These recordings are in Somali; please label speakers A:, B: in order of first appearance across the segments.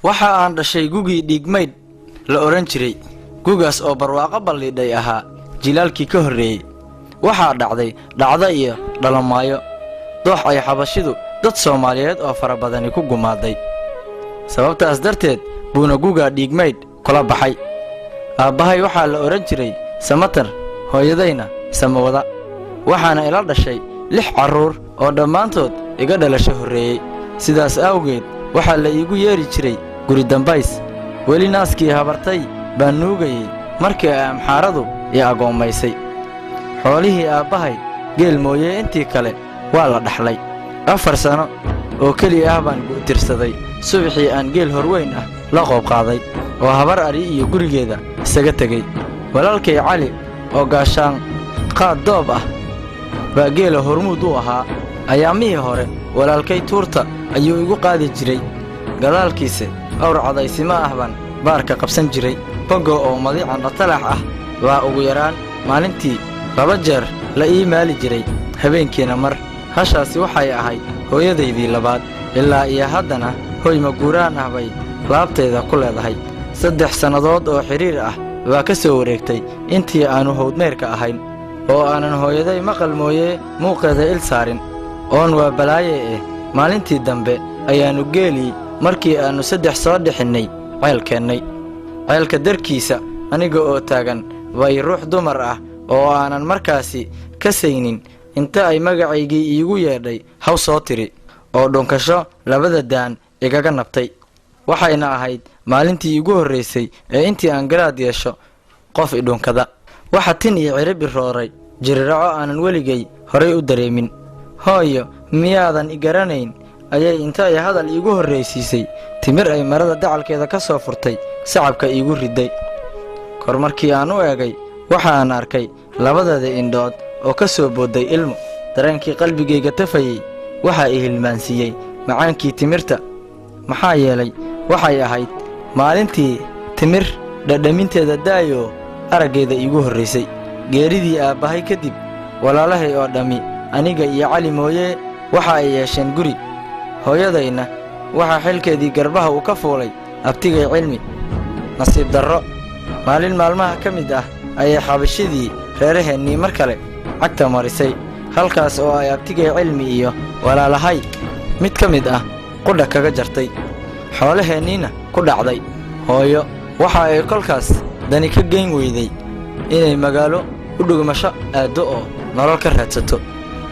A: Waxa aan dhashay gugii Dhiigmaydh la odhan jiray, gugaas oo barwaaqo ballidhay ahaa jilaalkii ka horreeyey. Waxaa dhacday dhacdo iyo dhalamaayo doox ay Xabashidu dad Soomaaliyeed oo fara badani ku gumaaday. Sababtaas darteed buuna gugaa Dhiigmaydh kula baxay. Aabbahay waxaa la odhan jiray Samatar, hooyadayna Samawada. Waxaana ila dhashay lix carruur oo dhammaantood iga dhalasho horreeyey. Sidaas awgeed waxaa la iigu yeedhi jiray Guri Dambays. Weli naaskii habartay baan nuugayey markii ay Amxaaradu i agoommaysay. Xoolihii aabbahay geel mooyee intii kale waa la dhaxlay. 4 sano oo keli ah baan gu'tirsaday subaxii aan geel horweyn ah la qoob qaaday oo habar ari iyo gurigeeda isaga tegey. Walaalkay Cali oo gaashaan qaad doob ah baa geela hormuud u ahaa. Ayaamihii hore walaalkay tuurta ayuu igu qaadi jiray, gadaalkiise awr cadaysimo ah baan baarka qabsan jiray. Bogga oo madiican dhatalax ah baa ugu yaraan maalintii laba jeer la ii maali jiray, habeenkiina mar. Hashaasi waxay ahayd hooyadaydii labaad, ilaa iyo haddana hoy maguuraan ah bay laabtayda ku leedahay. 3 sannadood oo xidhiir ah baa ka soo wareegtay intii aannu howdmeyrka ahayn oo aanan hooyaday maqal mooyee muuqeeda il saarin. Oon waa balaaye eh, maalintii dambe ayaannu geelii markii aannu saddex soo dhixinnay ceel keennay. Ceelka darkiisa aniga oo taagan bay ruux dumar ah oo aanan markaasi ka saynin inta ay magacaygii iigu yeedhay haw soo tiri oo dhunkasho labada daan igaga nabtay. Waxayna ahayd maalintii iigu horraysay ee intii aan garaad yeesho qof idhunkada. Waxa tin iyo ciribi rooray jiriraco aanan weligay horay u dareemin. "Hooyo, miyaadan i garanayn?" ayay inta ay hadal iigu horraysiisay timir ay marada dacalkeeda ka soo furtay sacabka iigu riday. Kor markii aan u eegay, waxaan arkay labadeeda indhood oo ka soo boodday ilmo. Dareenkii qalbigayga tafayey waxaa i hilmaansiiyey macaankii timirta, maxaa yeelay waxay ahayd maalintii timir dhadhaminteeda daayoo araggeeda iigu horraysay. Geeridii aabbahay kadib, walaalahay oo dhammi aniga iyo Cali mooyee waxa ay yeesheen guri. Hooyadayna waxaa xilkeedii garbaha uu ka fuulay abtigay Cilmi. Nasiib darro, maalin maalmaha ka mid ah ayay Xabashidii reeraheennii mar kale cagta marisay, halkaas oo ay abtigay Cilmi iyo walaalahay mid ka mid ah qudha kaga jartay, xoolaheenniina ku dhacday. Hooyo waxa ay kolkaas dani ka geyn weyday inay magaalo u dhugmasho aaddo oo nolol ka raadsato.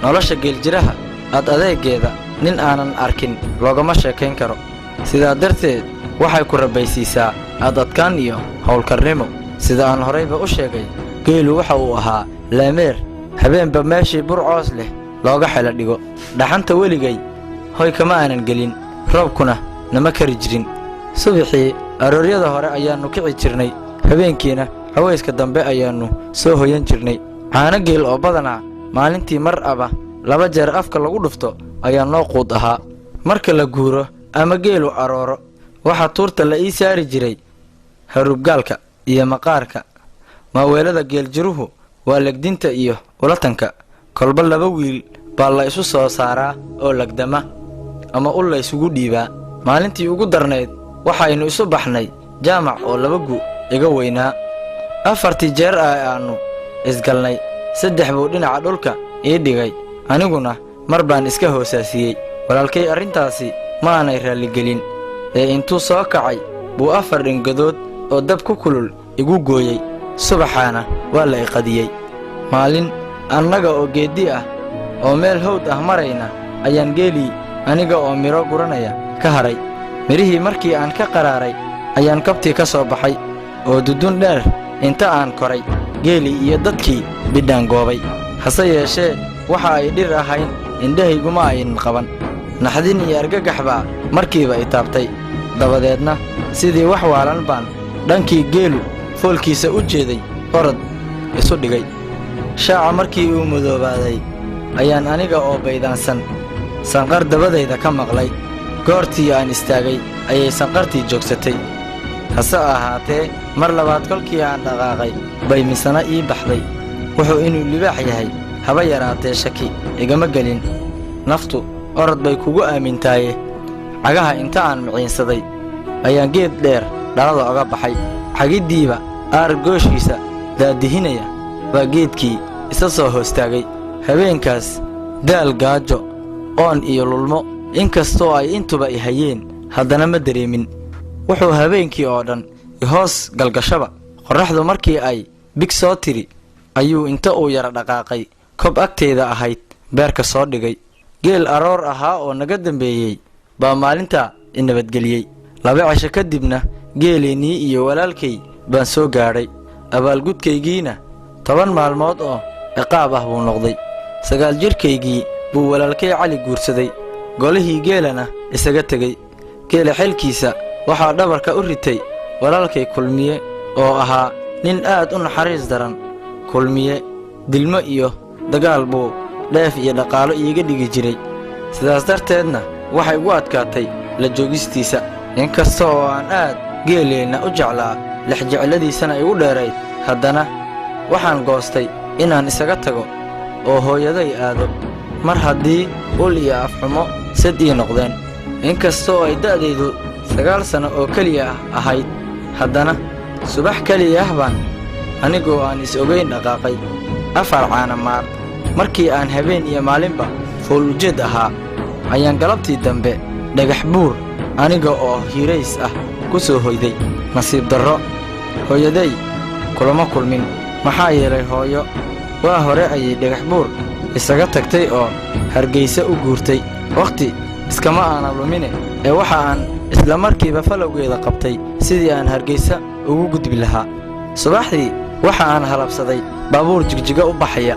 A: Nolosha geeljiraha ad adeegeeda nin aanan arkin loogama sheekayn karo. Sidaa darteed waxay ku rabbaysiisaa ad adkaan iyo howlkarnimo. Sida aan horayba u sheegay, geelu waxa uu ahaa laameer habeenba meeshii bur coos leh looga xelo dhigo. Dhaxanta weligay hoy kama aanan gelin, roobkuna nama kari jirin. Subaxii arooryada hore ayaannu kici jirnay, habeenkiina cawayska dambe ayaannu soo hoyan jirnay. Caano geel oo badanaa maalintii mar aba laba jeer afka lagu dhufto ayaa noo quud ahaa. Marka la guuro ama geelu arooro, waxaa tuurta la ii saari jiray harubgaalka iyo maqaarka. Maaweelada geeljiruhu waa legdinta iyo ulatanka. Kolba laba wiil baa la isu soo saaraa oo lagdama ama ul la isugu dhiibaa. Maalintii ugu darnayd waxaynu isu baxnay Jaamac oo laba gu iga weynaa. Afartii jeer ah aannu isgalnay, saddex buu dhinaca dhulka ii dhigay, aniguna mar baan iska hoosaasiyey. Walaalkay arrintaasi ma aanay raalligelin ee intuu soo kacay buu afar dhingadood oo dab ku kulul igu gooyey. Subaxaana waa la iqadiyey. Maalin annaga oo geeddi ah oo meel hawd ah marayna ayaan geelii aniga oo midho guranaya ka hadhay. Midhihii markii aan ka qaraaray ayaan kabtii ka soo baxay oo dudun dheer inta aan koray geelii iyo dadkii bidhaan goobay. Hase yeeshee waxa ay dhir ahayn indhahayguma aynan qaban. Naxdin iyo argagax baa markiiba i taabtay. Dabadeedna sidii wax waalan baan dhankii geelu foolkiisa u jeeday orod isu dhigay. Shaaca markii uu madoobaaday ayaan aniga oo baydaansan sanqar dabadayda ka maqlay. Goortii aan istaagay ayay sanqartii joogsatay. Hase ahaatee mar labaad kolkii aan dhaqaaqay bay misana ii baxday. Wuxuu inuu libaax yahay haba yaraatee shaki igama gelin. Naftu orod bay kugu aamintaaye, cagaha inta aan miciinsaday Ayaan geed dheer dhalada oga baxay. Xagiddiiba aar gooshiisa daadihinaya baa geedkii isa soo hoostaagay. Habeenkaas daal, gaajo, oon iyo lulmo inkastoo ay intuba i hayeen, haddana ma dareemin. Wuxuu habeenkii oo dhan i hoos galgashaba, qorraxdu markii ay big soo tiri ayuu inta uu yara dhaqaaqay kob agteeda ahayd beerka soo dhigay. Geel aroor ahaa oo naga dambeeyey baa maalintaa i nabadgeliyey. 2 cisho kadibna geeleennii iyo walaalkay baan soo gaadhay. Abaalgudkaygiina 10 maalmood oo ciqaab ah buu noqday. 9 jirkaygii buu walaalkay Cali guursaday, golihii geelana isaga tegey. Geela xilkiisa waxaa dhabarka u ritay walaalkay Kulmiye oo ahaa nin aad u naxariis daran. Kulmiye dilmo iyo dagaal buu dheef iyo dhaqaalo iiga dhigi jiray, sidaas darteedna waxay ugu adkaatay la joogistiisa. Inkasta oo aan aad geeleenna u jeclaa, lexjecladiisana igu dheerayd, haddana waxaan goostay inaan isaga tago oo hooyaday aado, mar haddii ul iyo afxumo sad ii noqdeen. Inkasta oo ay da'daydu 9 sano oo keliya ahayd, haddana subax keliya ah baan anigoo aan is ogayn dhaqaaqay 4 caana maar. Markii aan habeen iyo maalinba fool ujeed ahaa ayaan galabtii dambe Dhagax Buur aniga oo hiirays ah ku soo hoyday. Nasiib darro, hooyaday kulama kulmin, maxaa yeelay hooyo waa hore ayay Dhagax Buur isaga tagtay oo Hargeysa u guurtay. Wakhti iskama aana lumine ee waxa aan isla markiiba falowgeeda qabtay sidii aan Hargeysa ugu gudbi lahaa. Subaxdii waxa aan halabsaday baabuur Jigjiga u baxaya.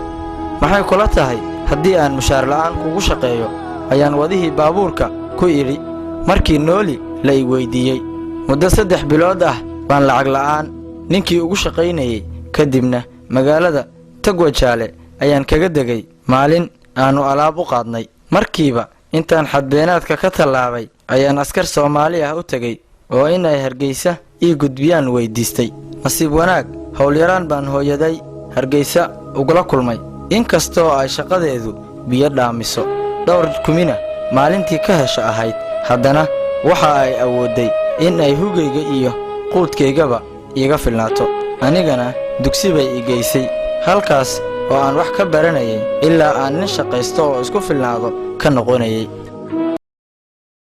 A: "Maxay kula tahay haddii aan mushaar la'aan kugu shaqeeyo?" ayaan wadihii baabuurka ku idhi markii nooli la i weyddiiyey. Muddo 3 bilood ah baan lacag la'aan ninkii ugu shaqaynayey. Kadibna magaalada Tagwajaale ayaan kaga degay maalin aannu alaab u qaadnay. Markiiba intaan xadbeenaadka ka tallaabay ayaan askar Soomaali ah u tegey oo in ay Hargeysa ii gudbiyaan weyddiistay. Nasiib wanaag, howlyaraan baan hooyaday Hargeysa ugula kulmay. Inkastoo ay shaqadeedu biyo dhaamiso, dhowr kumina maalintii ka hesha ahayd, haddana waxa ay awoodday in ay hugayga iyo quudkaygaba iiga filnaato. Anigana dugsi bay i geysay, halkaas oo aan wax ka baranayay ilaa aan nin shaqaysto oo isku filnaado ka noqonayay.